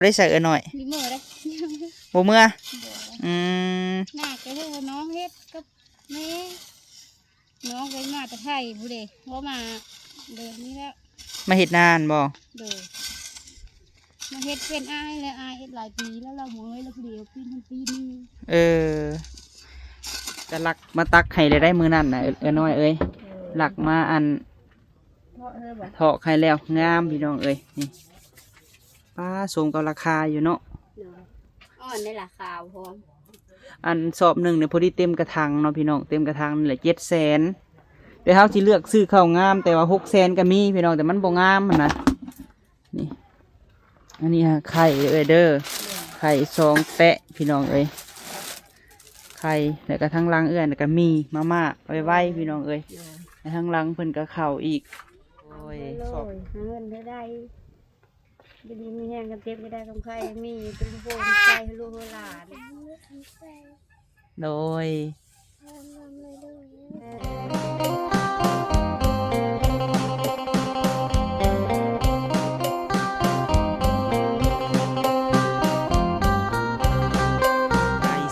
ໄດ້ໃສ່ເອື້ອຍນ້ອຍ ມີເມືອເດ້ ບໍ່ເມືອ ບໍ່ ອືມ ໜ້າກໍເຮັດ ນ້ອງເຮັດກັບແມ່ ນ້ອງກໍມາແຕ່ໄທພຸ້ນເດ້ ບໍ່ມາເດືອນນີ້ແລ້ວ ມາເຮັດນາຫັ້ນບໍ່? ໂດຍ ມາເຮັດເປັນອ້າຍແລ້ວ ອ້າຍເຮັດຫຼາຍປີແລ້ວ ລາວເມື່ອຍ ລາວຜູ້ດຽວປີນທັງປີໜຶ່ງ ເອີ ກໍລັກມາຕັກໃຫ້ແລ້ວໄດ໋ມື້ນັ້ນນະ ເອື້ອຍນ້ອຍເອີຍ ເອີ ລັກມາອັນ ເທາະໃຫ້ແລ້ວ ງາມພີ່ນ້ອງເອີຍ ນີ້ ປ້າ ສົມກັບລາຄາຢູ່ເນາະ ໂດຍ ອ່ອນໃນລາຄາພ້ອມ ອັນສອບໜຶ່ງນີ້ພໍດີເຕັມກະຖັງເນາະພີ່ນ້ອງ ເຕັມກະຖັງນີ້ແຫຼະ ເຈັດແສນ ແຕ່ເຮົາຊິເລືອກຊື້ເຂົ້າງາມ ແຕ່ວ່າຫົກແສນກໍມີພີ່ນ້ອງ ແຕ່ມັນບໍ່ງາມຫັ້ນນະ ນີ້ ອັນນີ້ຫາໄຂ່ເອີຍເດີ ໄຂ່ສອງແຕະພີ່ນ້ອງເອີຍ ໄຂ່ ແລ້ວກໍທາງຫຼັງເອື້ອຍນະກໍມີມາມ່າໄວໆ ພີ່ນ້ອງເອີຍ ແລ້ວທາງຫຼັງເພິ່ນກໍເຂົ້າອີກ ໂອ້ຍ ໂດຍ ຫາເງິນເທົ່າໃດ ຢູ່ດີມີແຮງ ຄວາມເຈັບຢ່າໄດ້ ຄວາມໄຂ້ຢ່າມີ ເປັນໂພໃສ່ໃຫ້ລູກໃຫ້ຫຼານ ໂດຍ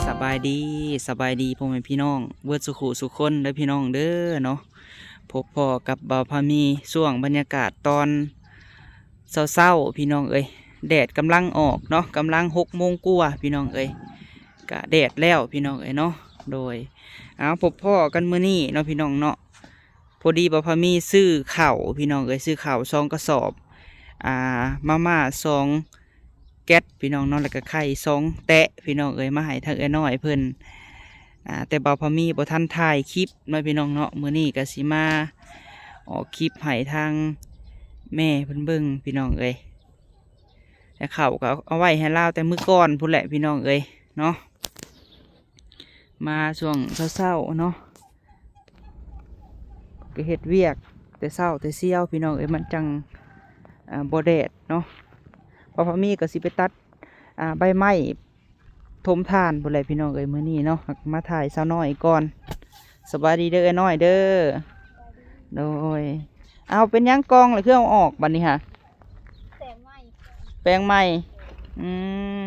ສະບາຍດີ ສະບາຍດີພໍ່ແມ່ພີ່ນ້ອງເບິດສູ່ຄູ່ສູ່ຄົນເດີພີ່ນ້ອງເດີເນາະ ພົບພໍ້ກັບບ່າວພາມີ ຊ່ວງບັນຍາກາດຕອນ ເຊົ້າໆ ພີ່ນ້ອງເອີຍ ແດດກຳລັງອອກເນາະ ກຳລັງຫົກໂມງກວ່າພີ່ນ້ອງເອີຍ ກະແດດແລ້ວພີ່ນ້ອງເອີຍເນາະ ໂດຍ ເອົາ ພົບພໍ້ກັນມື້ນີ້ເນາະພີ່ນ້ອງເນາະ ພໍດີບ່າວພາມີຊື້ເຂົ້າພີ່ນ້ອງເອີຍ ຊື້ເຂົ້າສອງກະສອບ ອ່າ ມາມ່າສອງແກັດພີ່ນ້ອງເນາະ ແລ້ວກະໄຂ່ສອງແຕະພີ່ນ້ອງເອີຍ ມາໃຫ້ທາງເອື້ອຍນ້ອຍເພິ່ນ ອ່າ ແຕ່ບ່າວພາມີບໍ່ທັນຖ່າຍຄລິບເນາະພີ່ນ້ອງເນາະ ມື້ນີ້ກໍຊິມາອອກຄລິບໃຫ້ທາງແມ່ເພິ່ນເບິ່ງພີ່ນ້ອງເອີຍ ແຕ່ເຂົ້າກໍເອົາໄວ້ໃຫ້ລາວແຕ່ມື້ກ່ອນພຸ້ນແຫຼະພີ່ນ້ອງເອີຍເນາະ ມາຊ່ວງເຊົ້າໆ ເນາະ ກໍເຮັດວຽກແຕ່ເຊົ້າແຕ່ຊຽວພີ່ນ້ອງເອີຍ ມັນຈັ່ງ ອ່າ ບໍ່ແດດເນາະ ບ່າວພາມີກໍຊິໄປຕັດ ອ່າ ໃບໄມ້ ຖົມຖ່ານພຸ້ນແຫຼະພີ່ນ້ອງເອີຍ ມື້ນີ້ເນາະ ມາຖ່າຍສາວນ້ອຍກ່ອນ ສະບາຍດີເດີເອື້ອຍນ້ອຍເດີ ໂດຍ ເອົາ ເປັນຫຍັງກ່ອງລະຄືເອົາອອກບັດນີ້ຫະ ແປງໃໝ່ ແປງໃໝ່ ອືມ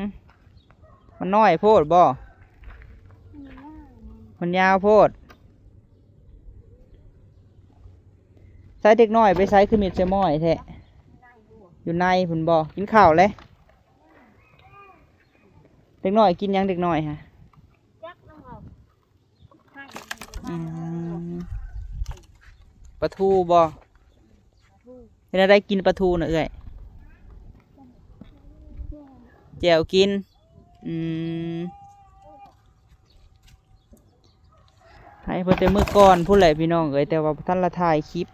ມັນນ້ອຍໂພດບໍ່? ມັນຍາວ ມັນຍາວໂພດ ໃສເດັກນ້ອຍໄປໃສ ຄືມິດໃສ່ໝ້ອຍແທ້ ຢູ່ໃນພຸ້ນບໍ່? ກິນເຂົ້າແລ້ວ ເດັກນ້ອຍກິນຫຍັງເດັກນ້ອຍຫະ? ຈັກນຳເຮົາ ອືມ ປາທູບໍ່? ເຮັດແນວໃດກິນປາທູນະເອື້ອຍ? ແຈ່ວກິນ ອືມ ໃຫ້ເພິ່ນແຕ່ມື້ກ່ອນພຸ້ນແຫຼະພີ່ນ້ອງເອີຍ ແຕ່ວ່າບໍ່ທັນລະຖ່າຍຄລິບ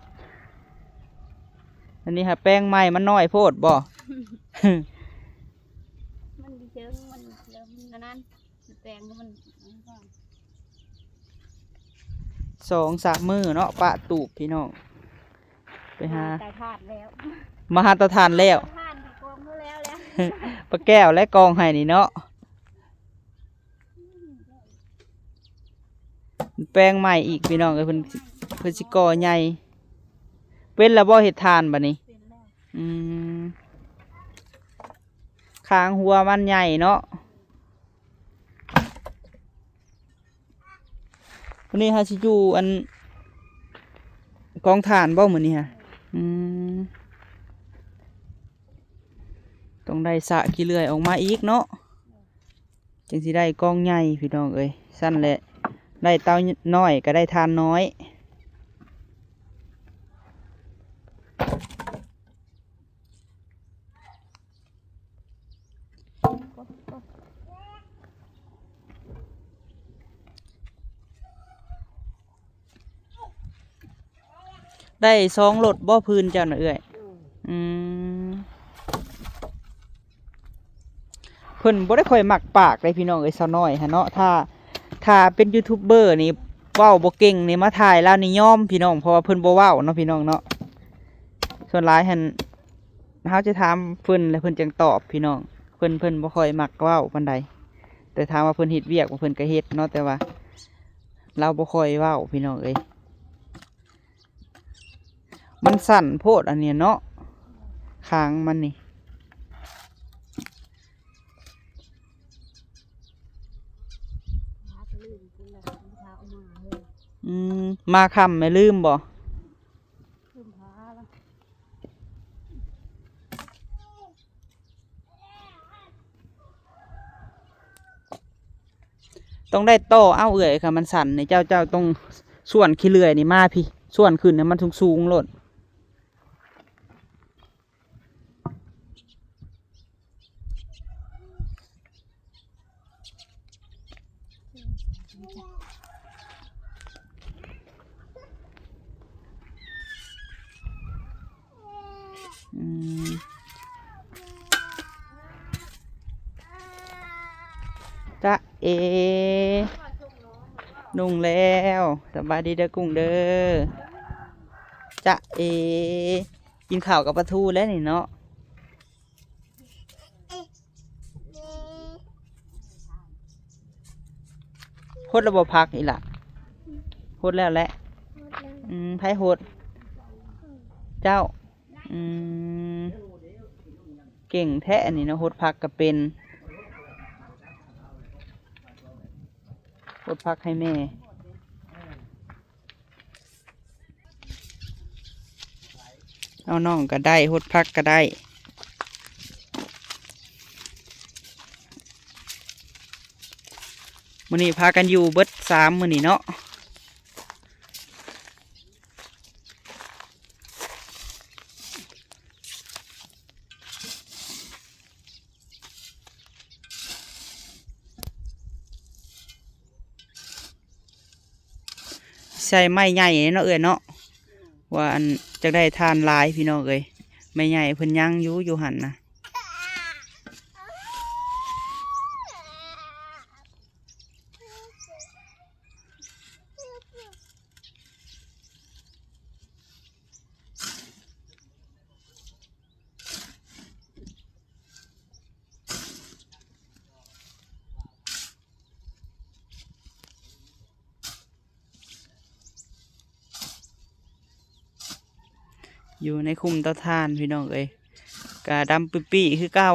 ອັນນີ້ຫາແປງໃໝ່ ມັນນ້ອຍໂພດບໍ່? ມັນເຊີງ ມັນເລີ່ມອັນນັ້ນ ແປງມັນ ສອງສາມມື້ເນາະ ປະຕູບພີ່ນ້ອງ ໄປຫາ ມາຫາເຕົາຖ່ານແລ້ວ ມາຫາເຕົາຖ່ານແລ້ວ ເຕົາຖ່ານກອງມາແລ້ວແຫຼະ ປາແກ້ວແລະກອງໃຫ້ນີ້ເນາະ ແປງໃໝ່ອີກພີ່ນ້ອງເອີຍ ເພິ່ນ ເພິ່ນຊິກໍ່ໃຫຍ່ ເປັນແລ້ວບໍ່ເຮັດຖ່ານບັດນີ້? ເປັນແລ້ວ ອືມ ຄາງຫົວມັນໃຫຍ່ເນາະ ມື້ນີ້ເຮົາຊິຢູ່ອັນກອງຖ່ານບໍ່ມື້ນີ້ຫະ? ອືມ ຕ້ອງໄດ້ສະຂີ້ເລື່ອຍອອກມາອີກເນາະ ຈຶ່ງຊິໄດ້ກອງໃຫຍ່ພີ່ນ້ອງເອີຍ ຊັ້ນແຫຼະ ໄດ້ເຕົານ້ອຍກໍໄດ້ຖ່ານນ້ອຍ. ໄດ້ສອງລົດບໍ່ ພື້ນເຈົ້ານະເອື້ອຍ? ອືມ ອືມ ເພິ່ນບໍ່ໄດ້ຄ່ອຍມັກປາກເດ້ພີ່ນ້ອງເອີຍ ສາວນ້ອຍຫັ້ນເນາະ ຖ້າ ຖ້າເປັນຢູທູບເບີນີ້ ເວົ້າບໍ່ເກັ່ງນີ້ ມາຖ່າຍລາວນີ້ຍອມພີ່ນ້ອງ ເພາະວ່າເພິ່ນບໍ່ເວົ້າເນາະພີ່ນ້ອງເນາະ ສ່ວນຫຼາຍຫັ້ນ ເຮົາຈະຖາມເພິ່ນ ແລ້ວເພິ່ນຈັ່ງຕອບພີ່ນ້ອງ ເພິ່ນ ເພິ່ນບໍ່ຄ່ອຍມັກເວົ້າປານໃດ ແຕ່ຖາມວ່າເພິ່ນເຮັດວຽກບໍ່ ເພິ່ນກໍເຮັດເນາະ ແຕ່ວ່າລາວບໍ່ຄ່ອຍເວົ້າພີ່ນ້ອງເອີຍ ມັນສັ້ນໂພດອັນນີ້ເນາະ ຄາງມັນນີ້ ອືມ ມາຄ່ຳແມ່ລືມບໍ່? ລືມພາລະ ຕ້ອງໄດ້ຕໍ່ເອົາເອື້ອຍ ຄັນມັນສັ້ນນີ້ ເຈົ້າ ເຈົ້າຕ້ອງສ່ວນຂີ້ເລື່ອຍນີ້ມາພີ້ ສ່ວນຂຶ້ນໃຫ້ມັນສູງໆໂລດ. ອືມ ຈ໊ະເອ ນຸ່ງແລ້ວ ສະບາຍດີເດີກຸ້ງເດີ ຈ໊ະເອ ກິນເຂົ້າກັບປາທູແລ້ວນີ້ເນາະ. ຫົດແລ້ວບໍ່ຜັກອີ່ຫຼ້າ? ຫົດແລ້ວແຫຼະ. ອືມ ໃຜຫົດ? ເຈົ້າ. ອືມ ເກັ່ງແທ້ອັນນີ້ເນາະ ຫົດຜັກກໍເປັນ ຫົດຜັກໃຫ້ແມ່. ເອົາ ນ້ອງກໍໄດ້ ຫົດຜັກກໍໄດ້. ມື້ນີ້ພາກັນຢູ່ເບິດສາມມື້ນີ້ເນາະ. ໃຊ້ໄມ້ໃຫຍ່ເນາະເອື້ອຍເນາະ ວ່າອັນ ຈັກໄດ້ຖ່ານຫຼາຍພີ່ນ້ອງເອີຍ. ໄມ້ໃຫຍ່ເພິ່ນຍັງຢູ່ ຢູ່ຫັ້ນນະ. ຢູ່ໃນຄຸ້ມເຕົາຖ່ານພີ່ນ້ອງເອີຍ ກະດຳປີ້ໆຄືເກົ່າ.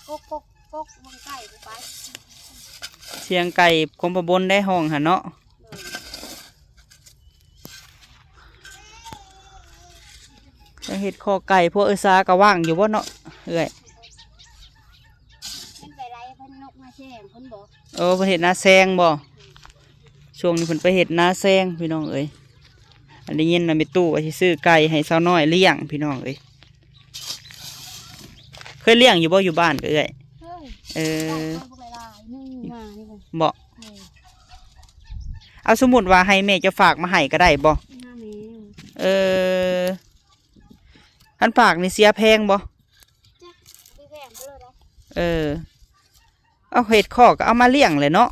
ກົກ ກົກ ກົກ ເບິ່ງໄກ່ໄປ ສຽງໄກ່ຄວາມພະບົນໄດ້ຮ້ອງຫັ້ນເນາະ. ເອີ ຈະເຮັດຄອກໄກ່ ພວກເອື້ອຍສາກໍວ່າງຢູ່ບໍ່ເນາະເອື້ອຍ? ມັນໄປໄລ່ເພິ່ນ ນົກມາແຊງເພິ່ນບໍ່? ເອີ ເພິ່ນເຮັດນາແຊງບໍ່? ຊ່ວງນີ້ເພິ່ນໄປເຮັດນາແຊງພີ່ນ້ອງເອີຍ. ອັນໄດ້ຍິນນະແມ່ຕູ້ວ່າຊິຊື້ໄກ່ໃຫ້ສາວນ້ອຍລ້ຽງພີ່ນ້ອງເອີຍ. ເຄີຍລ້ຽງຢູ່ບໍ່ ຢູ່ບ້ານເອື້ອຍ? ເຄີຍ. ເອີ ໄກ່ເຂົາບໍ່ໄດ້ຫຼາຍ ໜຶ່ງມານີ້ແຫຼະ ບໍ່? ເອີ ເອົາ ສົມມຸດວ່າໃຫ້ແມ່ເຈົ້າຝາກມາໃຫ້ກໍໄດ້ບໍ່? ຫາແມ່. ເອີ ຄັນຝາກນີ້ເສຍແພງບໍ່? ຈັກ ບໍ່ແພງເທົ່າໃດ. ເອີ ເອົາ ເຮັດຄອກກໍເອົາມາລ້ຽງແຫຼະເນາະ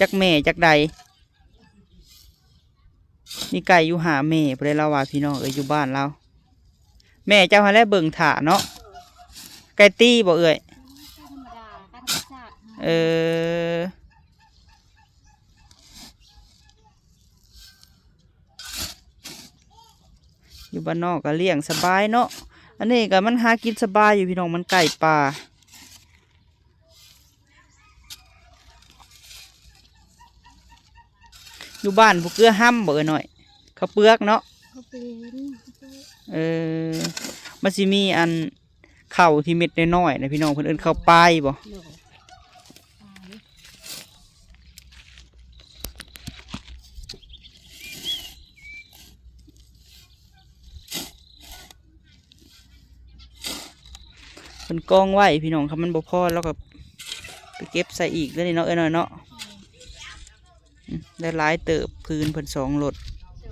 ຈັກແມ່ຈັກໃດ. ມີໄກ່ຢູ່ຫາແມ່ພຸ້ນແຫຼະ ລາວວ່າພີ່ນ້ອງເອີຍ ຢູ່ບ້ານລາວ. ແມ່ເຈົ້າຫັ້ນແຫຼະເບິ່ງຖ້າເນາະ. ໄກ່ຕີບໍ່ເອື້ອຍ? ໄກ່ທຳມະດາ ໄກ່ທຳມະຊາດ. ເອີ ຢູ່ບ້ານນອກກໍລ້ຽງສະບາຍເນາະ. ອັນນີ້ກໍມັນຫາກິນສະບາຍຢູ່ພີ່ນ້ອງ ມັນໃກ້ປ່າ. ຢູ່ບ້ານຜູ້ເກືອຫ້ຳບໍ່ເອື້ອຍນ້ອຍ? ເຂົ້າເປືອກເນາະ. ເຂົ້າເປືອກ. ເອີ ມັນຊິມີອັນ ເຂົ້າທີ່ເມັດນ້ອຍໆນະພີ່ນ້ອງ ເພິ່ນເອີ້ນເຂົ້າປາຍບໍ່? ໂດຍ. ເພິ່ນກອງໄວ້ພີ່ນ້ອງ ຄັນມັນບໍ່ພໍລາວກໍໄປເກັບໃສ່ອີກເດີນີ້ເນາະ ເອື້ອຍນ້ອຍເນາະ. ອືມ ໄດ້ຫຼາຍເຕີບ ພື້ນເພິ່ນສອງລົດ. ບໍ່ໄ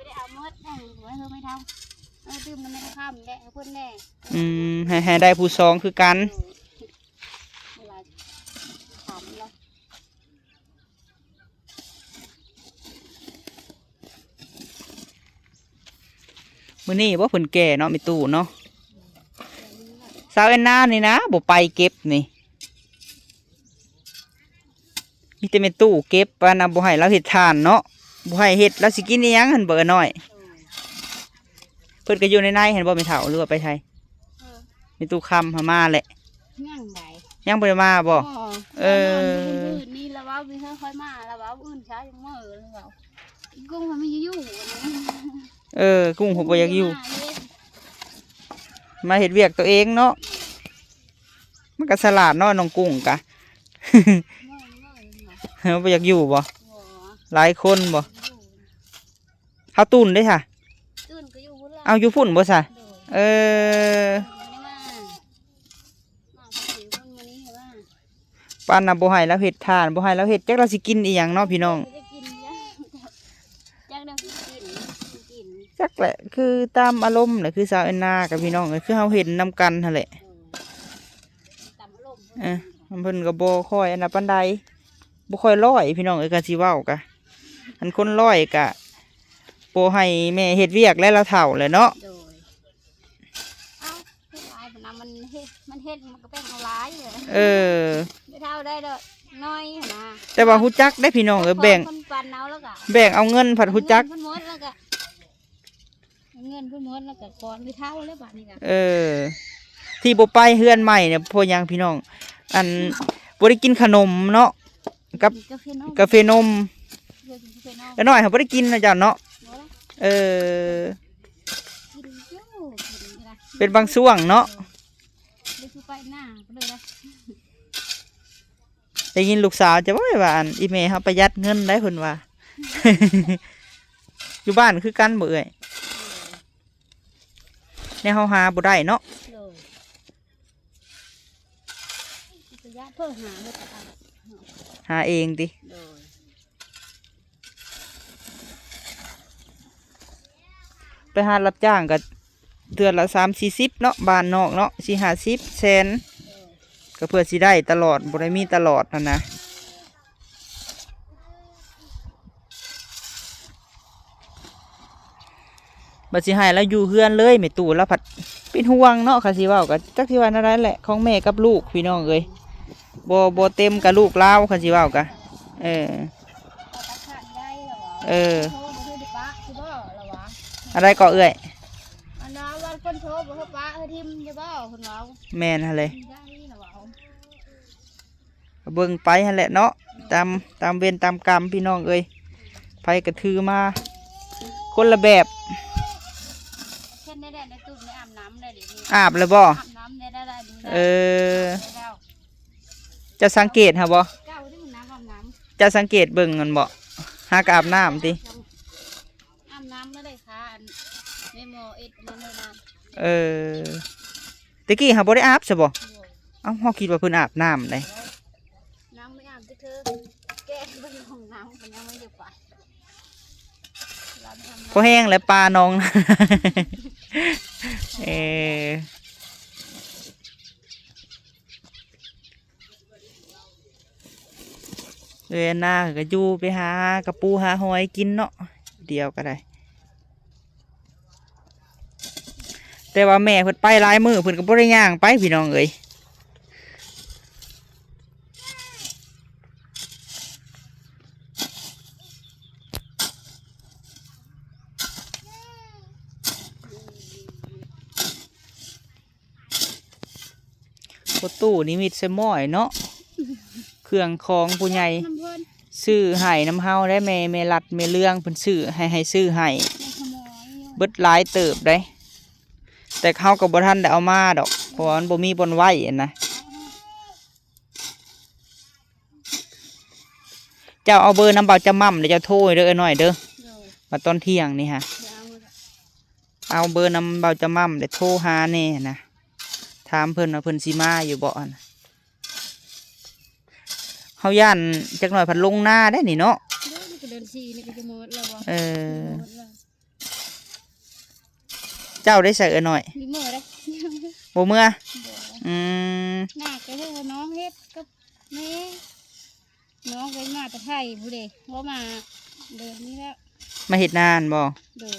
ດ້ເອົາໝົດນະ ເອີ ໄມ່ເຖົ້າ ເອີ ຕື່ມນຳແມ່ຄຳແຫຼະ ເພິ່ນແຫຼະ. ອືມ ໃຫ້ ໃຫ້ໄດ້ຜູ້ສອງຄືກັນ. ເອີ ເວລາຖາມລະ ມື້ນີ້ບໍ່ ເພິ່ນແກ່ເນາະ ແມ່ຕູ້ເນາະ. ສາວແອນນານີ້ນະ ບໍ່ໄປເກັບນີ້ ມີແຕ່ແມ່ຕູ້ເກັບ ອັນນະ ບໍ່ໃຫ້ລາວເຮັດຖ່ານເນາະ ບໍ່ໃຫ້ເຮັດ ລາວຊິກິນອີ່ຫຍັງຫັ້ນ ເບີນ້ອຍ. ເພິ່ນກໍຢູ່ໃນໃນຫັ້ນບໍ່ ແມ່ເຖົ້າ ຫຼືວ່າໄປໃສ? ແມ່ຕູ້ຄຳຫາມາແຫຼະ? ຍັງໃດ ຍັງບໍ່ໄດ້ມາບໍ່? ບໍ່ ເອີ ນອນຢູ່ພື້ນນີ້ລະເວົ້າ ມີເຮືອນຄ່ອຍມາລະເວົ້າ ອື່ນເຊົ້າຍັງເມືອລະເວົ້າ ກຸ້ງມັນມີຢູ່ ເອີ ກຸ້ງເພິ່ນບໍ່ຢາກຢູ່ ມາເຮັດວຽກຕົວເອງເນາະ ມັນກໍສະຫຼາດເນາະ ນ້ອງກຸ້ງກະ ບໍ່ຢາກຢູ່ບໍ່? ບໍ່ ຫຼາຍຄົນບໍ່? ເຮົາຕູນເດ້ຊະ? ຕູນກໍຢູ່ພຸ້ນລະ ເອົາ ຢູ່ພຸ້ນບໍ່ຊະ? ໂດຍ ເອີ ບໍ່ໄດ້ມາ ມາເພາະຢູ່ພຸ້ນມື້ນີ້ວ່າ ປານນະບໍ່ໃຫ້ລາວເຮັດທານ ບໍ່ໃຫ້ລາວເຮັດ ຈັກລາວຊິກິນອີ່ຫຍັງເນາະພີ່ນ້ອງ ບໍ່ໄດ້ກິນຫຍັງ ຈັກແນວຊິກິນ ກິນ ຈັກແຫຼະ ຄືຕາມອາລົມແຫຼະ ຄືສາວແອນນາກັບພີ່ນ້ອງເອີຍ ຄືເຮົາເຫັນນຳກັນຫັ້ນແຫຼະ ເອີ ຕາມອາລົມ ເອີ ເພິ່ນກໍບໍ່ຄ່ອຍອັນນັ້ນປານໃດ ບໍ່ຄ່ອຍຮ້ອຍພີ່ນ້ອງເອີຍ ຄັນຊິເວົ້າກະ ຄັນຄົນຮ້ອຍກະບໍ່ໃຫ້ແມ່ເຮັດວຽກແລ້ວ ລາວເຖົ້າແລ້ວເນາະ ໂດຍ ເອົ້າ ເຮັດຫຼາຍພຸ້ນນະ ມັນເຮັດ ມັນເຮັດ ມັນກໍແບ່ງເອົາຫຼາຍ ເອີ ເອີ ໄດ້ເທົ່າໄດ້ດອກ ນ້ອຍຫັ້ນນະ ແຕ່ວ່າຮູ້ຈັກເດ້ພີ່ນ້ອງເອີຍ ແບ່ງ ຄົນປັນເອົາແລ້ວກະ ແບ່ງເອົາເງິນພັດຮູ້ຈັກ ເງິນເພິ່ນໝົດແລ້ວກະ ເງິນເພິ່ນໝົດແລ້ວກະກ່ອນໄດ້ເທົ່າແລ້ວບາດນີ້ກະ ເອີ ທີ່ບໍ່ໄປເຮືອນໃໝ່ນີ້ເພາະຫຍັງພີ່ນ້ອງ ອັນ ບໍ່ໄດ້ກິນຂະໜົມເນາະ ກັບ ກາເຟນົມ ກາເຟນົມ ເອີ ເອີ ນ້ອຍເຮົາບໍ່ໄດ້ກິນນະເຈົ້າເນາະ ບໍ່ໄດ້ ເອີ ກິນຢູ່ ກິນຢູ່ນະ ເປັນບາງຊ່ວງເນາະ ເອີ ໄດ້ຄືໄປໜ້າກໍເລີຍນະ ໄດ້ຍິນລູກສາວຈະເວົ້າວ່າ ອັນ ອີ່ແມ່ເຮົາປະຢັດເງິນໄດ໋ ເພິ່ນວ່າ ຢູ່ບ້ານຄືກັນບໍ່ເອື້ອຍ? ແນວເຮົາຫາບໍ່ໄດ້ເນາະ ໂດຍ ຫາເອງຕິ ໂດຍ ໄປຫາຮັບຈ້າງກໍເທື່ອລະສາມສີ່ສິບເນາະ ບ້ານນອກເນາະ ສີ່ຫ້າສິບ ແສນ ໂດຍ ກໍເພື່ອຊິໄດ້ຕະຫຼອດ ບໍ່ໄດ້ມີຕະຫຼອດຫັ້ນນະ. ບັດຊິໃຫ້ລາວຢູ່ເຮືອນເລີຍ ແມ່ຕູ້ລາວພັດເປັນຫ່ວງເນາະ ຄັນຊິເວົ້າກໍຈັກຊິວ່າແນວໃດແຫຼະ ຂອງແມ່ກັບລູກພີ່ນ້ອງເອີຍ ບໍ່ ບໍ່ເຕັມກັບລູກລາວ ຄັນຊິເວົ້າກໍ ເອີ ເອີ ອັນໃດກໍເອື້ອຍ ອັນວ່າເພິ່ນໂທບໍ່ເຮົາປະເຮົາຖິ້ມຢູ່ບໍ່ເພິ່ນເວົ້າ ແມ່ນຫັ້ນແຫຼະ ໄດ້ລະເວົ້າ ກໍເບິ່ງໄປຫັ້ນແຫຼະເນາະ ຕາມ ຕາມເວນຕາມກຳພີ່ນ້ອງເອີຍ ໃຜກໍຖືມາຄົນລະແບບ ເຫັນໄດ້ແລ້ວ ໃນຕູ້ໄດ້ອາບນ້ຳແລ້ວເດນີ້ ອາບແລ້ວບໍ່? ອາບນ້ຳໄດ້ ໄດ້ ໄດ້ ເອີ ໄດ້ແລ້ວ ເຈົ້າສັງເກດຫາບໍ່? ເຈົ້າໄດ້ອາບນ້ຳ ອາບນ້ຳ ເຈົ້າສັງເກດເບິ່ງຫັ້ນບໍ່? ຫາກໍອາບນ້ຳຕິ? ອາບນ້ຳແລ້ວໄດ້ຄ່າ ອັນ ແມ່ໝໍເອັດອັນນັ້ນໃຫ້ນະ ເອີ ແຕ່ກີ້ຫາບໍ່ໄດ້ອາບຊະບໍ່? ບໍ່ ເອົ້າ ເຮົາຄິດວ່າເພິ່ນອາບນ້ຳໃດ໋ ນ້ຳບໍ່ອາບຈັກເທື່ອ ແກະເບິ່ງຫ້ອງນ້ຳກໍຍັງບໍ່ໄດ້ໄປ ພໍແຫ້ງແລ້ວປາໜອງ ເອີ. ເອີຍ ນາກໍຢູ່ໄປຫາກະປູຫາຫອຍກິນເນາະ ດຽວກໍໄດ້ ແຕ່ວ່າແມ່ເພິ່ນໄປຫຼາຍມື້ ເພິ່ນກໍບໍ່ໄດ້ຍ່າງໄປພີ່ນ້ອງເອີຍ. ພໍ່ຕູ້ນິມິດໃສ່ໝ້ອຍເນາະ ເຄື່ອງຂອງຜູ້ໃຫຍ່ ນຳເພິ່ນ ຊື້ໃຫ້ນຳເຮົາໄດ໋ ແມ່ ແມ່ລັດແມ່ເລື່ອງເພິ່ນຊື້ໃຫ້ ໃຫ້ຊື້ໃຫ້ ແມ່ຂະໝອຍຢູ່ ເບິດຫຼາຍເຕີບໄດ໋ ແຕ່ເຮົາກໍບໍ່ທັນໄດ້ເອົາມາດອກ ເພາະວ່າມັນບໍ່ມີບ່ອນໄວ້ຫັ້ນນະ. ເຈົ້າເອົາເບີນຳບ່າວຈຳໝ່ຳ ແລ້ວເຈົ້າໂທໃຫ້ເດີ ເອື້ອຍນ້ອຍເດີ ໂດຍ ວ່າຕອນທ່ຽງນີ້ຫາ ດຽວເອົາ ເອົາເບີນຳບ່າວຈຳໝ່ຳ ແລ້ວໂທຫາແດ່ຫັ້ນນະ ຖາມເພິ່ນວ່າເພິ່ນຊິມາຢູ່ບໍ່ຫັ້ນນະ ເຮົາຢ້ານຈັກໜ້ອຍພັດລົງນາໄດ໋ນີ້ເນາະ ໂດຍ ນີ້ກໍເດືອນສີ່ນີ້ກໍຈະໝົດແລ້ວບໍ່ ເອີ ໝົດແລ້ວ. ເຈົ້າໄດ້ໃສເອື້ອຍນ້ອຍ ບໍ່ເມືອໄດ໋ ບໍ່ເມືອ ບໍ່ ອືມ ໜ້າກໍເຮັດ ນ້ອງເຮັດກັບແມ່ ນ້ອງກໍມາແຕ່ໄທພຸ້ນເດ ບໍ່ມາເດືອນນີ້ແລ້ວ ມາເຮັດນາຫັ້ນບໍ່ ໂດຍ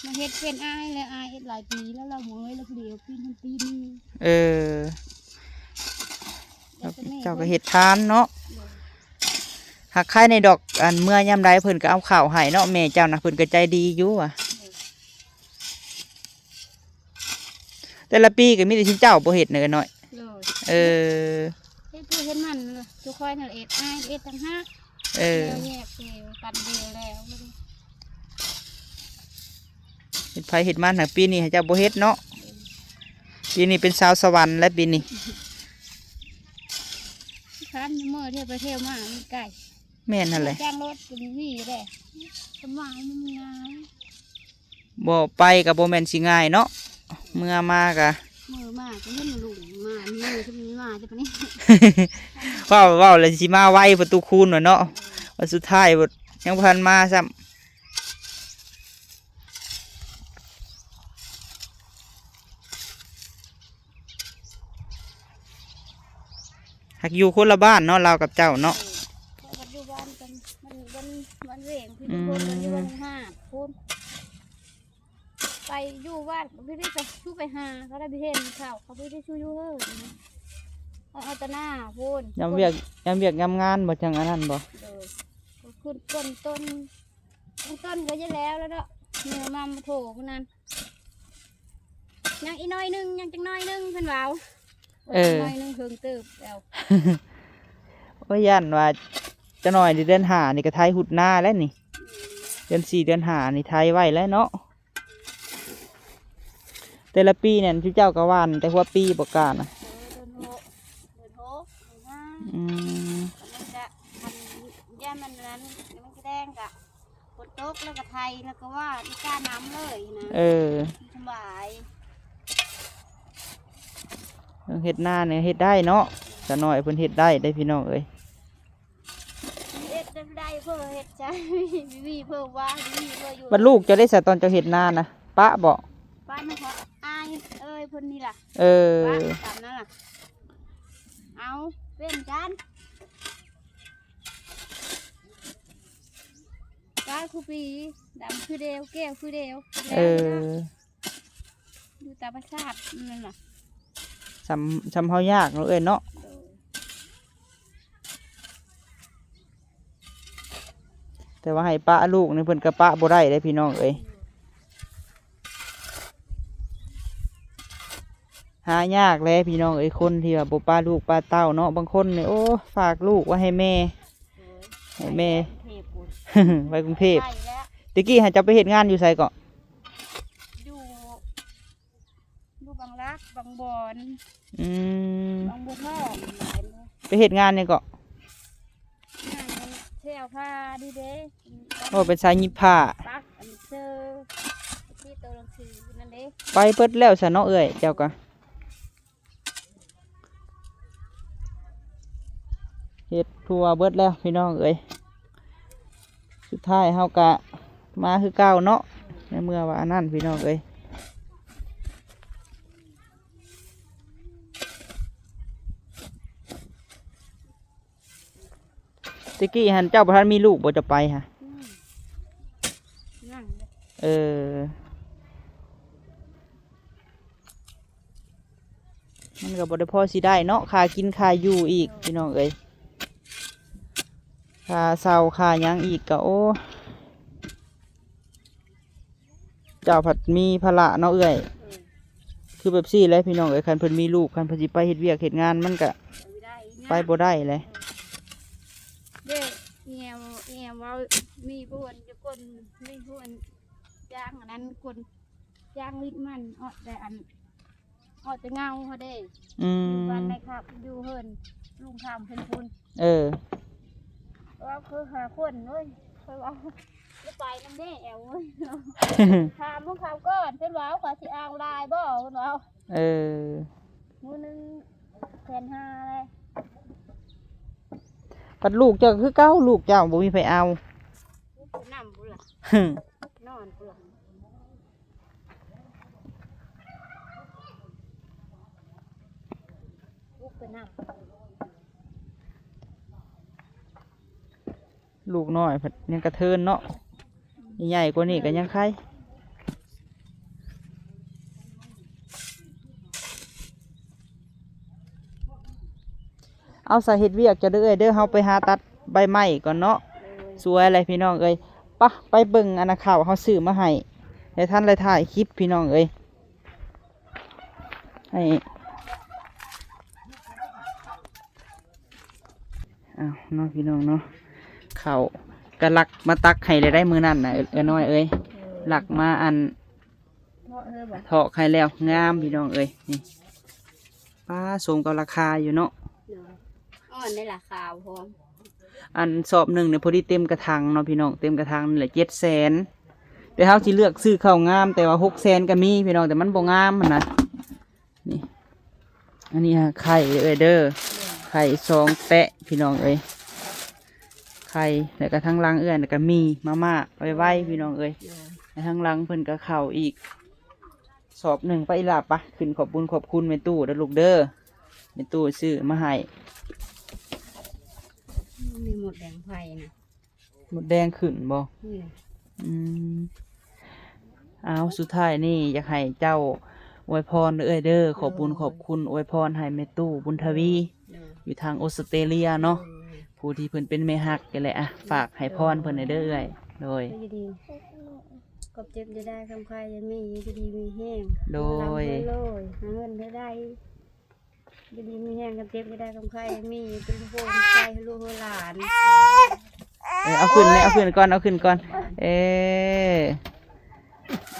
ມາເຮັດເປັນອ້າຍແລ້ວ ອ້າຍເຮັດຫຼາຍປີແລ້ວ ລາວເມື່ອຍແລ້ວ ຜູ້ດຽວປີໜຶ່ງປີໜຶ່ງ ເອີ ເຈົ້າກໍເຮັດທານເນາະ ໂດຍ ຫາກໃຄແດ່ດອກ ອັນເມື່ອຍາມໃດເພິ່ນກໍເອົາເຂົ້າໃຫ້ເນາະ ແມ່ເຈົ້ານະ ເພິ່ນກໍໃຈດີຢູ່ວ່າ ໂດຍ ແຕ່ລະປີກໍມີແຕ່ຊຸມເຈົ້າບໍ່ເຮັດນະ ເອື້ອຍນ້ອຍ? ໂດຍ ເອີ ເຮັດຜູ້ເຮັດມັນ ຈຸຂ້ອຍນັ້ນເຮັດ ອ້າຍເຮັດຕ່າງຫາກ. ເອີ ແຍກຊິປັນເດແລ້ວ ເຮັດໃຜເຮັດມັນ. ຫາກປີນີ້ເຈົ້າບໍ່ເຮັດເນາະ. ເອີ ປີນີ້ເປັນສາວສະຫວັນແລ້ວປີນີ້. ຄັນເມື່ອທ່ຽວໄປທ່ຽວມາມັນໄກ. ແມ່ນຫັ້ນແຫຼະ ຈ້າງລົດກໍມີແດ່ ສະບາຍ ມັນງ່າຍ. ບໍ່ໄປກໍບໍ່ແມ່ນຊິງ່າຍເນາະ ເມື່ອມາກໍ ເມື່ອມາກໍເຫັນລຸງມາ ນີ້ຄືມີມາແຕ່ປານນີ້. ເວົ້າ ເວົ້າແລ້ວຊິມາໄວປະຕູຄູນວ່າເນາະ ວ່າສຸດທ້າຍບໍ່ ຍັງບໍ່ທັນມາຊ້ຳ. ຫາກຢູ່ຄົນລະບ້ານເນາະ ລາວກັບເຈົ້າເນາະ. ເອີ ເຂົາກໍຢູ່ບ້ານກັນ ມັນ ມັນ ມັນເວງ ອືມ ເພິ່ນຢູ່ບ້ານຫາດພຸ້ນ ໄປຢູ່ບ້ານ ບໍ່ໄດ້ໄປ ໄປຫາ ເຂົາໄດ້ໄປເຫັນເຂົາ ເຂົາບໍ່ໄດ້ສູ່ຢູ່ເຮີນ ເຂົາເອົາແຕ່ໜ້າພຸ້ນ. ຍາມວຽກ ຍາມວຽກຍາມງານບໍ່ ຈັ່ງອັນນັ້ນບໍ່? ໂດຍ ກໍຂຶ້ນຕົ້ນ ຕົ້ນ ຕົ້ນກໍຈະແລ້ວແລ້ວເນາະ ເມືອມາໂຖພຸ້ນນັ້ນ. ຍັງອີກໜ້ອຍໜຶ່ງ ຍັງຈັກໜ້ອຍໜຶ່ງ ເພິ່ນເວົ້າ. ເອີ ໜ້ອຍໜຶ່ງເຖິງເຕີບແລ້ວ. ໂອ້ຍ ຢ້ານວ່າຈັກໜ້ອຍເດືອນຫ້ານີ້ກໍໄຖຮຸດນາແລ້ວນີ້ ເດືອນສີ່ເດືອນຫ້ານີ້ໄຖໄວ້ແລ້ວເນາະ. ແຕ່ລະປີນັ້ນ ເຈົ້າກໍຫວ່ານແຕ່ຫົວປີບໍ່ກ້ານະ? ເອີ ເດືອນຫົກ ເດືອນຫົກ ເດືອນຫ້າ. ອືມ ມັນກະ ຄັນ ຢ້ານມັນນັ້ນ ມັນກະແດງກະ ຝົນຕົກແລ້ວກໍໄຖ ແລ້ວກໍວ່ານ ກ້ານຳເລີຍນະ. ເອີ ສະບາຍ. ເຮັດນານີ້ເຮັດໄດ້ເນາະ ສາວນ້ອຍເພິ່ນເຮັດໄດ້ເດ້ພີ່ນ້ອງເອີຍ. ເຮັດໄດ້ເພິ່ນເຮັດໃຈ ມີເພິ່ນວ່າ ມີເພິ່ນຢູ່. ບັດລູກເຈົ້າໄດ້ສະ ຕອນເຈົ້າເຮັດນານະ ປະບໍ່? ປະນະ ເພາະອ້າຍເອີຍເພິ່ນນີ້ລະ. ເອີ ປະຕາມນັ້ນລະ ເອົາ ເປັນກັນ. ກາຍຄູປີ ດຳຄືດຽວ ແກ້ວຄືດຽວ. ເອີ ຢູ່ຕາມປະສາດນັ້ນລະ ສ່ຳ ສ່ຳເຮົາຍາກເນາະເອື້ອຍເນາະ. ໂດຍ ແຕ່ວ່າໃຫ້ປະລູກນີ້ເພິ່ນກໍປະບໍ່ໄດ້ເດ້ພີ່ນ້ອງເອີຍ. ຫາຍາກແຫຼະພີ່ນ້ອງເອີຍ ຄົນທີ່ວ່າບໍ່ປະລູກປະເຕົ້າເນາະ. ບາງຄົນນີ້ ໂອ້ ຝາກລູກໄວ້ໃຫ້ແມ່ ໂດຍ ໃຫ້ແມ່ ໄປກຸງເທບພຸ້ນ ໄປກຸງເທບ. ໄປແລ້ວ ແຕ່ກີ້ຫັ້ນເຈົ້າໄປເຮັດງານຢູ່ໃສເກາະ? ຢູ່ ຢູ່ບາງລັກ ບາງບອນ. ອືມ ບາງບົວທອງ. ໄປເຮັດງານຫຍັງເກາະ? ງານແຖວຜ້ານີ້ເດ້. ໂອ້ ເປັນສາຍຫຍິບຜ້າ ປັກອັນເຊີ ທີ່ໂຕໜັງສືນັ້ນເດ້. ໄປເບິດແລ້ວຊະເນາະເອື້ອຍ ເຈົ້າກະ ເຮັດທົ່ວເບິດແລ້ວພີ່ນ້ອງເອີຍ. ສຸດທ້າຍເຮົາກະມາຄືເກົ່າເນາະ ໃນເມື່ອວ່າອັນນັ້ນພີ່ນ້ອງເອີຍ. ແຕ່ກີ້ຫັ້ນເຈົ້າບໍ່ທັນມີລູກບໍ່ ເຈົ້າໄປຫະ? ອືມ ຍັງເດ້. ເອີ ມັນກໍບໍ່ໄດ້ພໍຊິໄດ້ເນາະ ຄ່າກິນຄ່າຢູ່ອີກ ໂດຍ ພີ່ນ້ອງເອີຍ ຄ່າເຊົ່າຄ່າຫຍັງອີກກໍ ໂອ້ ເຈົ້າພັດມີພາລະເນາະເອື້ອຍ. ເອີ ຄືແບບຊີ້ແຫຼະພີ່ນ້ອງເອີຍ ຄັນເພິ່ນມີລູກ ຄັນເພິ່ນຊິໄປເຮັດວຽກເຮັດງານ ມັນກະໄປບໍ່ໄດ້ແຫຼະ. ເອີ ເດ້ ແອວ ແອວເວົ້າ ມີຜູ້ອັນ ຢູ່ກົ້ນ ມີຜູ້ອັນ ຈ້າງອັນນັ້ນ ກົ້ນ ຈ້າງລິດມັນ ເອາະແຕ່ອັນ ເອາະແຕ່ເງົາເຮົາເດ້. ອືມ ຢູ່ບ້ານໃນຄັບ ຢູ່ເຮືອນລຸງຄຳເພິ່ນພຸ້ນ. ເອີ ເວົ້າຄືຫາຄົນເວີຍ ຂ້ອຍເວົ້າ ໄປນຳແດ່ແອວເວີຍ ຖາມພວກເຂົາກ່ອນ ເພິ່ນເວົ້າ ຂ້ອຍຊິເອົາຫຼາຍບໍ່ ເພິ່ນເວົ້າ. ເອີ ມື້ໜຶ່ງແສນຫ້າແຫຼະ. ບັດລູກເຈົ້າຄືເກົ່າ ລູກເຈົ້າບໍ່ມີໃຜເອົາ. ນອນພຸ້ນລະ ນອນພຸ້ນລະ. ລູກໄປນຳ ລູກນ້ອຍພັດຍັງກະເທີນເນາະ ໃຫຍ່ກວ່ານີ້ກໍຍັງໄຄ. ເອົາ ສາເຮັດວຽກເຈົ້າເດີເອື້ອຍເດີ ເຮົາໄປຫາຕັດໃບໄມ້ກ່ອນເນາະ. ໂດຍ ສວຍແຫຼະພີ່ນ້ອງເອີຍ. ປະ ໄປເບິ່ງອັນນະ ເຂົ້າເຮົາຊື້ມາໃຫ້ ແຕ່ທັນໄດ້ຖ່າຍຄລິບພີ່ນ້ອງເອີຍ. ໃຫ້ ອ້າວເນາະ ພີ່ນ້ອງເນາະ ເຂົ້າກະລັກມາຕັກໃຫ້ແລ້ວໄດ໋ ມື້ນັ້ນນະ ເອື້ອຍ ເອື້ອຍນ້ອຍເອີຍ ເອີ ລັກມາອັນ ເທາະໃຫ້ແລ້ວ ງາມພີ່ນ້ອງເອີຍ ນີ້ ປ້າ ສົມກັບລາຄາຢູ່ເນາະ ເນາະ ອ່ອນໄດ້ລາຄາພໍ ອັນສອບໜຶ່ງນີ້ພໍດີເຕັມກະຖາງເນາະພີ່ນ້ອງ ເຕັມກະຖາງນີ້ແຫຼະ ເຈັດແສນ ແຕ່ເຮົາຊິເລືອກຊື້ເຂົ້າງາມ ແຕ່ວ່າ ຫົກແສນ ກະມີພີ່ນ້ອງ ແຕ່ມັນບໍ່ງາມຫັ້ນນະ ນີ້ ອັນນີ້ຫາໄຂ່ເອື້ອຍເດີ ໄຂ່ສອງແປະພີ່ນ້ອງເອີຍ ໄຂ່ ແລ້ວກະທາງຫຼັງເອື້ອຍນະກະມີມາມ່າໄວໆ ພີ່ນ້ອງເອີຍ ແລະທາງຫຼັງເພິ່ນກະເຂົ້າອີກສອບໜຶ່ງ ໄປອີ່ຫຼ້າ ໄປ ຂຶ້ນຂອບບຸນຂອບຄຸນແມ່ຕູ້ເດີລູກເດີ ແມ່ຕູ້ຊື້ມາໃຫ້ ມີມົດແດງໄຟນະ ມົດແດງຂຶ້ນບໍ່? ອືມ ອືມ ອ້າວ ສຸດທ້າຍນີ້ຢາກໃຫ້ເຈົ້າອວຍພອນເອື້ອຍເດີ ຂອບບຸນຂອບຄຸນ ອວຍພອນໃຫ້ແມ່ຕູ້ບຸນທະວີ ໂດຍ ຢູ່ທາງອົດສະເຕຣເລຍເນາະ ໂດຍ ຜູ້ທີ່ເພິ່ນເປັນແມ່ຮັກນີ້ແຫຼະ ອ່ະ ຝາກໃຫ້ພອນເພິ່ນແດ່ເດີເອື້ອຍ ໂດຍ ຢູ່ດີ ຄວາມເຈັບຢ່າໄດ້ ຄວາມໄຂ້ຢ່າມີ ຢູ່ດີມີແຮງ ໂດຍ ລ່ຳລວຍ ຫາເງິນໃຫ້ໄດ້ ຢູ່ດີມີແຮງ ຄວາມເຈັບຢ່າໄດ້ ຄວາມໄຂ້ຢ່າມີ ເປັນໂພເປັນໄຊໃຫ້ລູກໃຫ້ຫຼານ ເອີ ເອົາຂຶ້ນແມ່ ເອົາຂຶ້ນກ່ອນ ເອົາຂຶ້ນກ່ອນ ເອີ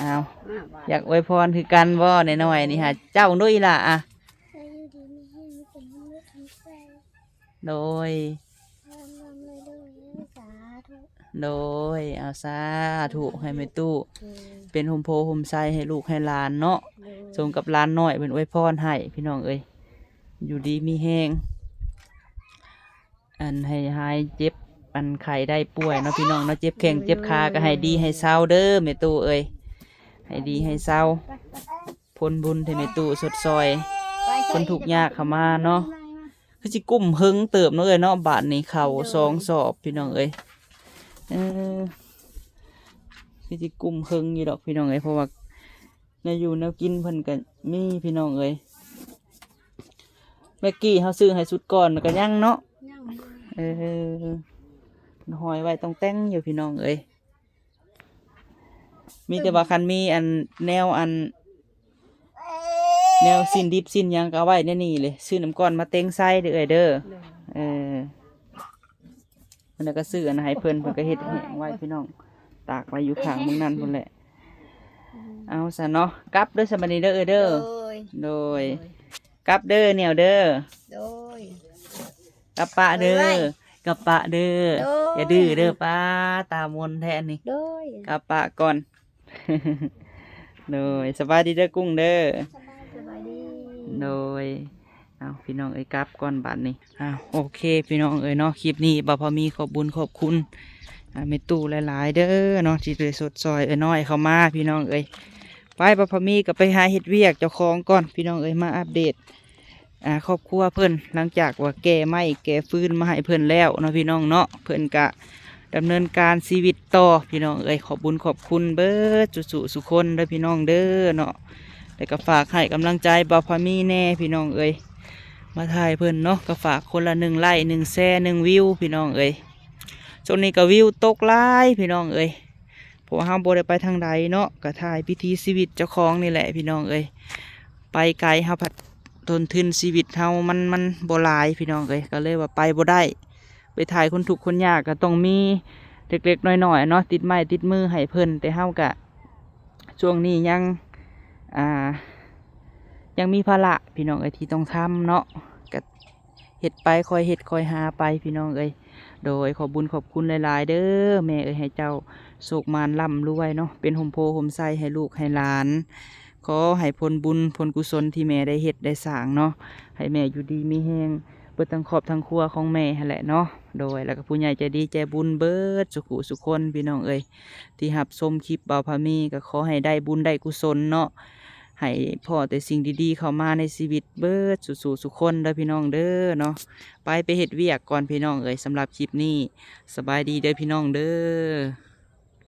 ອ້າວ ຢາກອວຍພອນຄືກັນບໍ່ ນ້ອຍໆ ນີ້ຫາ ເຈົ້າໂດຍອີ່ຫຼ້າ ອ່ະ ໃຫ້ຢູ່ດີມີແຮງ ມີແຕ່ເງິນມີຄຳໄຊ ໂດຍ ລ່ຳໆລວຍໆ ສາທຸ ໂດຍ ເອົາ ສາທຸ ໃຫ້ແມ່ຕູ້ ໂດຍ ເປັນຮົ່ມໂພຮົ່ມໄຊໃຫ້ລູກໃຫ້ຫຼານເນາະ ໂດຍ ສົມກັບຫຼານນ້ອຍເພິ່ນອວຍພອນໃຫ້ ພີ່ນ້ອງເອີຍ ຢູ່ດີມີແຮງ ອັນໃຫ້ຫາຍເຈັບ ອັນໄຂ້ໄດ້ປ່ວຍເນາະ ພີ່ນ້ອງເນາະ ເຈັບແຂ້ງເຈັບຂາກະໃຫ້ດີໃຫ້ເຊົາເດີແມ່ຕູ້ເອີຍ ໃຫ້ດີໃຫ້ເຊົາ ຜົນບຸນທີ່ແມ່ຕູ້ຊົດຊ່ອຍ ຄົນທຸກຍາກເຂົ້າມາເນາະ ຄືຊິກຸ້ມເຫິງເຕີບເນາະເອື້ອຍເນາະ ບາດນີ້ເຂົ້າສອງສອບ ພີ່ນ້ອງເອີຍ ເອີ ຄືຊິກຸ້ມເຫິງຢູ່ດອກ ພີ່ນ້ອງເອີຍ ເພາະວ່າແນວຢູ່ແນວກິນເພິ່ນກະມີ ພີ່ນ້ອງເອີຍ ແມັກກີ້ເຮົາຊື້ໃຫ້ຊຸດກ່ອນກະຍັງເນາະ ຍັງ ເອີ ຫ້ອຍໄວ້ຕ້ອງແຕ່ງຢູ່ ພີ່ນ້ອງເອີຍ ມີແຕ່ວ່າຄັນມີອັນແນວອັນ ແນວຊີ້ນດິບຊີ້ນຫຍັງກະເອົາໄວ້ໃນນີ້ເລີຍ ຊື້ນ້ຳກ້ອນມາເຕັງໃສ່ເດີເອື້ອຍເດີ ໂດຍ ເອີ ເພິ່ນກະຊື້ອັນໃຫ້ເພິ່ນ ເພິ່ນກະເຮັດແຫ້ງໄວ້ພີ່ນ້ອງ ຕາກໄວ້ຢູ່ຂ້າງເບິ່ງນັ້ນພຸ້ນແຫຼະ ອືມ ເອົາຊະເນາະ ກັບເດີ ສະບາຍດີເດີເອື້ອຍເດີ ໂດຍ ໂດຍ ໂດຍ ກັບເດີ ແນວເດີ ໂດຍ ກັບປະເດີ ກັບປະເດີ ໂດຍ ຢ່າດື້ເດີ ປ້າ ຕາມົນແທ້ອັນນີ້ ໂດຍ ກັບປະກ່ອນ ໂດຍ ສະບາຍດີເດີກຸ້ງເດີ ສະບາຍດີ ໂດຍ ເອົາ ພີ່ນ້ອງເອີຍ ກັບກ່ອນບາດນີ້ ເອົາ ໂອເຄ ພີ່ນ້ອງເອີຍເນາະ ຄລິບນີ້ບ່າວພາມີຂອບບຸນຂອບຄຸນ ອ່າ ແມ່ຕູ້ຫຼາຍໆເດີເນາະ ທີ່ໄດ້ຊົດຊ່ອຍເອື້ອຍນ້ອຍເຂົ້າມາ ພີ່ນ້ອງເອີຍ ໄປ ບ່າວພາມີກະໄປຫາເຮັດວຽກເຈົ້າຂອງກ່ອນ ພີ່ນ້ອງເອີຍ ມາອັບເດດ ອ່າ ຄອບຄົວເພິ່ນ ຫຼັງຈາກວ່າແກ່ໄມ້ແກ່ຟືນມາໃຫ້ເພິ່ນແລ້ວເນາະ ພີ່ນ້ອງເນາະ ເພິ່ນກະດຳເນີນການຊີວິດຕໍ່ ພີ່ນ້ອງເອີຍ ຂອບບຸນຂອບຄຸນເບິດສູ່ໆ ສູ່ຄົນເດີ ພີ່ນ້ອງເດີເນາະ ແລ້ວກະຝາກໃຫ້ກຳລັງໃຈບ່າວພາມີແດ່ ພີ່ນ້ອງເອີຍ ມາຖ່າຍເພິ່ນເນາະ ກະຝາກຄົນລະໜຶ່ງໄລ້ ໜຶ່ງແຊ ໜຶ່ງວິວ ພີ່ນ້ອງເອີຍ ຊ່ວງນີ້ກະວິວຕົກຫຼາຍ ພີ່ນ້ອງເອີຍ ເພາະວ່າເຮົາບໍ່ໄດ້ໄປທາງໃດເນາະ ກະຖ່າຍວິຖີຊີວິດເຈົ້າຂອງນີ້ແຫຼະ ພີ່ນ້ອງເອີຍ ໄປໄກເຮົາພັດຕົ້ນທຶນຊີວິດເຮົາມັນ ມັນບໍ່ຫຼາຍ ພີ່ນ້ອງເອີຍ ກະເລີຍວ່າໄປບໍ່ໄດ້ ໄປຖ່າຍຄົນທຸກຄົນຍາກກະຕ້ອງມີເລັກໆນ້ອຍໆເນາະ ຕິດໄມ້ຕິດມືໃຫ້ເພິ່ນ ແຕ່ເຮົາກະ ຊ່ວງນີ້ຍັງ ອ່າ ຍັງມີພາລະ ພີ່ນ້ອງເອີຍ ທີ່ຕ້ອງທຳເນາະ ກະ ເຮັດໄປ ຄ່ອຍເຮັດຄ່ອຍຫາໄປ ພີ່ນ້ອງເອີຍ ໂດຍ ຂອບບຸນຂອບຄຸນຫຼາຍໆເດີ ແມ່ເອີຍ ໃຫ້ເຈົ້າໂຊກໝານລ່ຳລວຍເນາະ ເປັນຮົ່ມໂພຮົ່ມໄຊໃຫ້ລູກໃຫ້ຫຼານ ຂໍໃຫ້ຜົນບຸນຜົນກຸສົນທີ່ແມ່ໄດ້ເຮັດໄດ້ສ້າງເນາະ ໃຫ້ແມ່ຢູ່ດີມີແຮງ ເບິດທັງຄອບທັງຄົວຂອງແມ່ຫັ້ນແຫຼະເນາະ ໂດຍ ແລ້ວກະຜູ້ໃຫຍ່ໃຈດີໃຈບຸນເບິດສູ່ຜູ້ສູ່ຄົນ ພີ່ນ້ອງເອີຍ ທີ່ຮັບຊົມຄລິບບ່າວພາມີ ກະຂໍໃຫ້ໄດ້ບຸນໄດ້ກຸສົນເນາະ ໃຫ້ພໍ້ແຕ່ສິ່ງດີໆເຂົ້າມາໃນຊີວິດເບິດສູ່ໆ ສູ່ຄົນເດີ ພີ່ນ້ອງເດີເນາະ ໄປ ໄປເຮັດວຽກກ່ອນ ພີ່ນ້ອງເອີຍ ສຳລັບຄລິບນີ້ ສະບາຍດີເດີ ພີ່ນ້ອງເດີ.